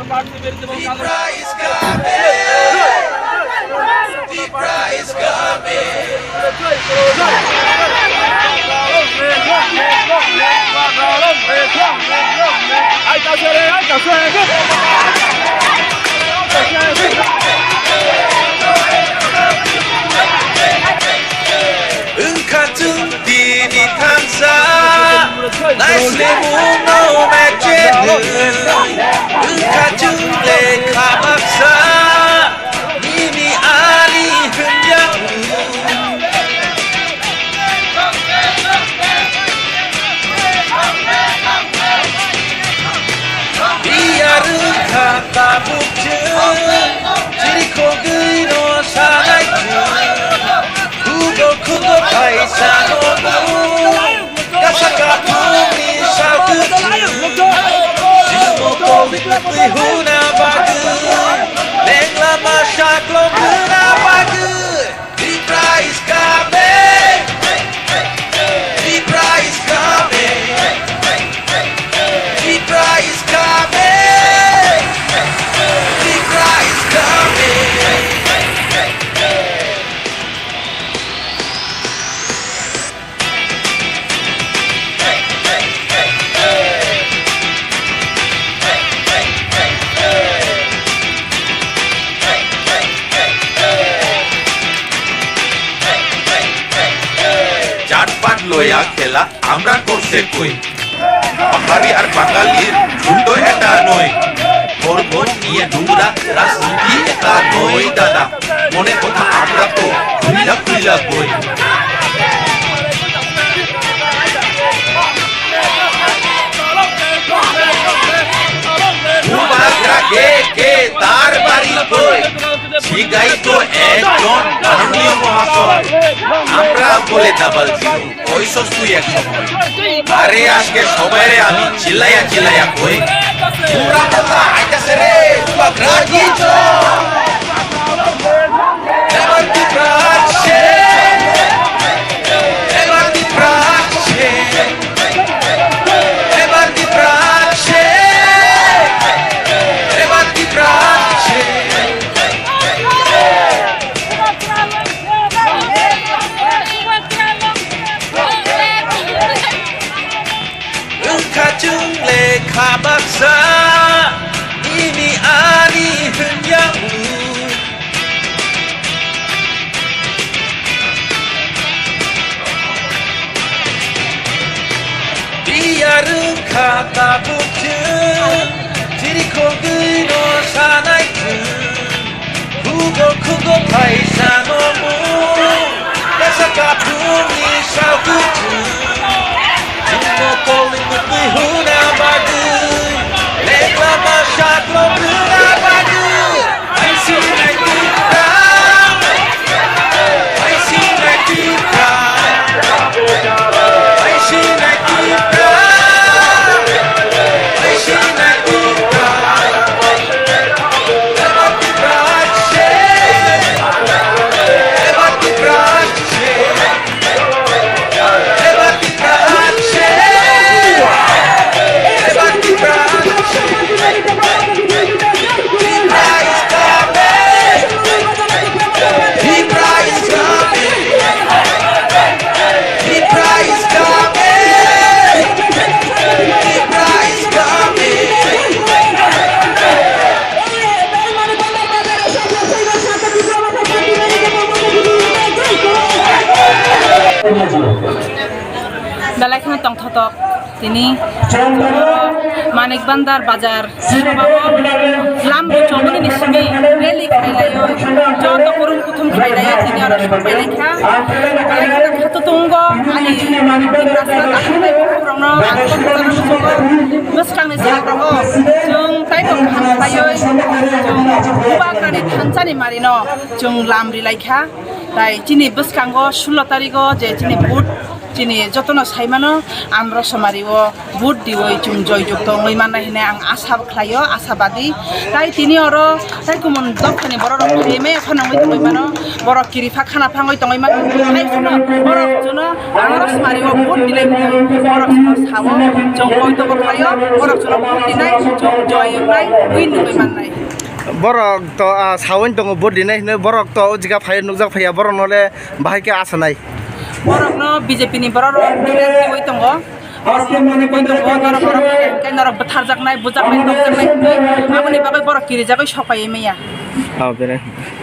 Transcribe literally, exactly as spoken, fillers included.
Tipra is coming! Tipra is coming! Wngkha chwng tini thansa, naislemungno naichenwi. Wngkha chwng lekha baksa, nini ani hwnjak. Biyar wngkha tabuk chwng, chirikhogwino sanai chwng. Khugo khugo phaisa nogo, kasa kaphungni sagwi chwng. Chwngno tongwi huna bagwi, lengla masa klom huna bagwi. Tipra is coming! Tipra is coming! Tipra is coming! Tipra is coming! Jatpat loya khela, amra korse koi. Pahari ar Bangali, jhuto eta noi. Bor bor niye dungra, rajniti eta noi dada. Mone kotha amra to, khulila khulila koi. Bubagra ke ke tar bari koi. Sigai to ekjon Mahanio Mohasoy. Amra bole double zero. Oisos twi ek somoi. Are ajke sobaire ami chillaiya chillaiya koi. Pura kotha aitase re, Bubagra ki joy. Ebar Tipra ashe. Ebar Tipra ashe. Ebar Tipra ashe. Ebar Tipra ashe. Wngkha chwng lekha baksa, nini ani hwnjak. Biyar wngkha tabuk chwng, chirikhogwino sanai chwng. Khugo khugo phaisa nogo, kasa kaphungni sagwi chwng. Chwngno tongwi huna bagwi, lengla masa klom huna bagwi. Aisi nai Tipra, aisi nai Tipra, aisi nai Tipra, aisi nai Tipra. Ebar Tipra ashe, ebar Tipra ashe. Belai kheno tongthotok tini Manik Bandar Bazar sobao lam bo chongmani ni simi rally khailaioi, joto kurum kuthum khailaioi tini aro sokphailai kha. Belai kheno khato tongo ani Tiprasa dakhilai bukhurokno ang bwskangni sakrokgo chwng taibo kaham khlaioi, chwng Bubagrani thansani marino chwng lam rilai kha. Tai chini bwskango sullo tarigo je chini vote Chini jotono saimano, ang Rosomari o vote diwi chwng joy jukto wngwi mannai hinwi ang asa khlaio, asabadi. Tai tini oro tai kumun dophani borok rok phaiwi maya phano wngwi tongwi mano, borok kiri phak khana phangwi tongwi mano. Tai phano borok chwngno ang Rosomari o vote dinai hinwi borok chwngno sao, chwng poito bo khlaio, borok chwngno vote dinai, chwng joy wngnai, win wngwi mannai. Borok to, ah, sawi tongo vote dinai hinwi, borok to o jaga phai nukjak phaiya, borok no le bahai khe asa nai. Borokno B J P ni borok rok kiriwi tongo. Borok rok kiriwi tongo, norok borok khe norok bwtharjaknai, bujaknai, tokjaknai hinwi. Aboni bagwi borok kirijagwi sokpaiwi manya. Oh, bere.